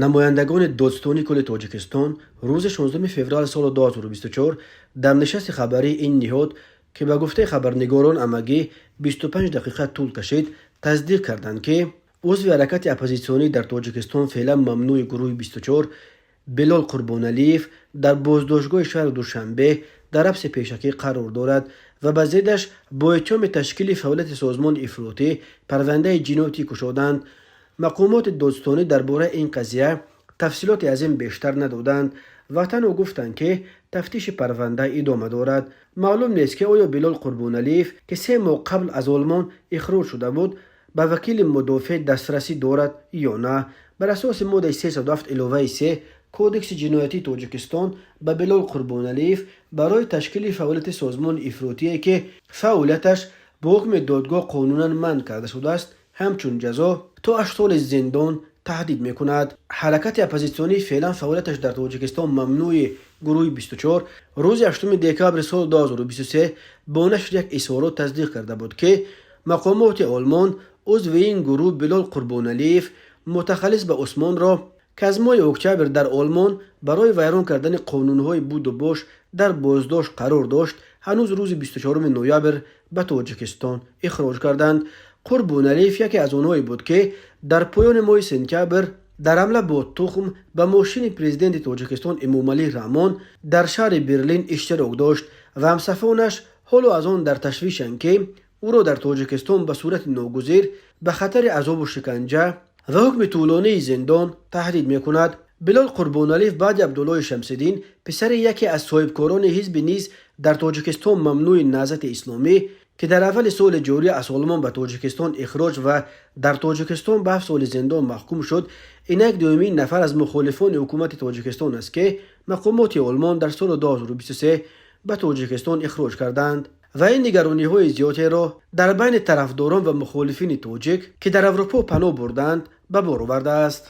Намояндагони Додситонии кулли Тоҷикистон рӯзи 16 феврали соли 2024 дар нишасти хабарии ин ниҳод, ки ба гуфтаи хабарнигорон амагӣ 25 дақиқа тӯл кашид, тасдиқ карданд, ки узви ҳаракати оппозитсионӣ дар Тоҷикистон феълан мамнӯи гурӯҳи 24 Билол Қурбоналиев дар боздоштгоҳи шаҳри Душанбе дар ҳабси пешакӣ қарор дорад ва ба зиддаш бо иттиҳоми ташкили фаъолияти созмони ифротӣ парвандаи ҷиноятӣ кушоданд. Мақомоти додситонӣ дар бораи ин қазия тафсилоти аз ин бештар надоданд ва танҳо гуфтанд, ки тафтиши парванда идома дорад. Маълум нест, ки оё Билол Қурбоналиев, ки 3 моҳ қабл аз Олмон ихроҷ шуда буд, ба вакили мудофеъ дастрасӣ дорад ё на. Бар асоси моддаи 307 иловаи 3 Кодекси ҷиноятии Тоҷикистон ба Билол Қурбоналиев барои ташкили фаъолияти созмони ифротие, ки фаъолияташ бо ҳукми додгоҳ қонунан манъ карда шудааст, ҳамчун ҷазо то 8 соли зиндон таҳдид мекунад. Ҳаракати оппозитсионӣ феълан фаъолияташ дар Тоҷикистон мамнӯи гурӯҳи 24 рӯзи 8 декабри соли 2023 бо нашри як изҳорот тасдиқ карда буд, ки мақомоти Олмон узви ин гурӯҳ Билол Қурбоналиев, мутахаллис ба Усмонро, ки аз моҳи октябр дар Олмон барои вайрон кардани қонунҳои буду бош дар боздошт қарор дошт, ҳанӯз рӯзи 24 ноябр ба Тоҷикистон ихроҷ карданд. Қурбоналиев яке аз онҳое буд, ки дар поёни моҳи сентябр дар ҳамла бо тухм ба мошини президенти Тоҷикистон Эмомалӣ Раҳмон дар шаҳри Берлин иштирок дошт ва ҳамсафонаш ҳоло аз он дар ташвишанд, ки ӯро дар Тоҷикистон ба сурати ногузир ба хатари азобу шиканҷа ва ҳукми тӯлонии зиндон таҳдид мекунад. Билол Қурбоналиев баъди Абдуллои Шамсиддин, писари яке аз соҳибкорони ҳизби низ дар Тоҷикистон мамнӯи Наҳзати Исломӣ, ки дар аввали соли ҷорӣ аз Олмон ба Тоҷикистон ихроҷ ва дар Тоҷикистон ба 7 соли зиндон маҳкум шуд, инак дуюмин нафар аз мухолифони ҳукумати Тоҷикистон аст, ки мақомоти Олмон дар соли 2023 ба Тоҷикистон ихроҷ карданд ва ин нигарониҳои зиёдеро дар байни тарафдорон ва мухолифини тоҷик, ки дар Аврупо паноҳ бурданд, ба бор овардааст.